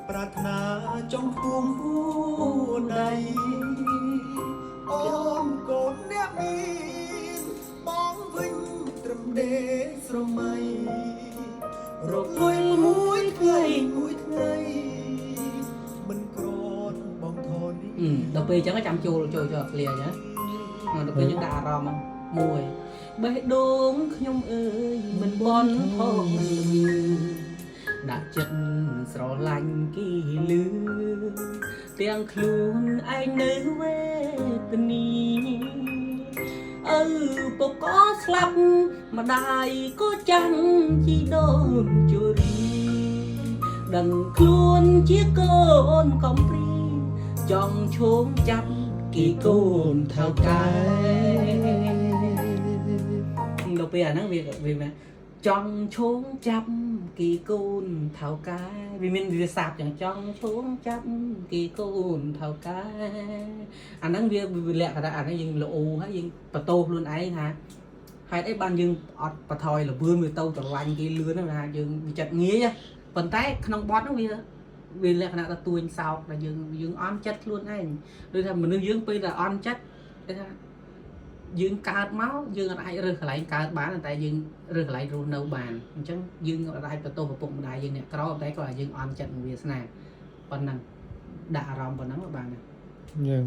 ប្រាថ្នាចង់ខ្ពងហួដៃអូនកូនអ្នកមានបងវិញត្រឹមដេកស្រមៃរកលុយមួយថ្ងៃមួយថ្ងៃមិនក្រនបងធនី ដល់ពេលអញ្ចឹងចាំចូលចូលចូល clear អញ្ចឹងដល់ពេលយើងដាក់អារម្មណ៍មួយបេះដូងខ្ញុំអើយមិនបនថងលឺដាក់ចិត្តស្រឡាញ់គីលឺទាំងខ្លួនឯងនៅវេទនីឪពុកក៏ស្លាប់ម្ដាយក៏ចាំងជីដូនជរី ដឹងខ្លួនជាកូនកំព្រីចង់ឈោងចាប់គីកូនថៅកែដល់ពេលអាហ្នឹងវាវាមែនចង់ឈោងចាប់គីកូនថៅកែវាមានវាសាបចឹងចង់ឈោងចាប់គីកូនថៅកែអាហ្នឹងវាវាលក្ខណៈអាហ្នឹងយើងល្អហើយយើងបន្ទោសខ្លួនឯងថាហេតុអីបានយើងអត់បថយលបឿនវាទៅស្រឡាញ់គេលឿនហ្នឹងថាយើងវាចិត្តងាយហ៎ ប៉ុន្តែក្នុងបទហ្នឹងវាវាលក្ខណៈថាទួញសោកដែលយើងយើងអន់ចិត្តខ្លួនឯងដូចថាមនុស្សយើងពេលដែលអន់ចិត្តគេថាយើងកើតមកយើងអត់អាចរើសកន្លែងកើតបានតែយើងរើសកន្លែងរស់នៅបានអញ្ចឹងយើងអត់អាចបន្ទោសឪពុកម្ដាយយើងអ្នកក្រតែគាត់ថាយើងអន់ចិត្តនឹងវាសនាប៉ុណ្ណឹងដាក់អារម្មណ៍ប៉ុណ្ណឹងក៏បានដែរ យើង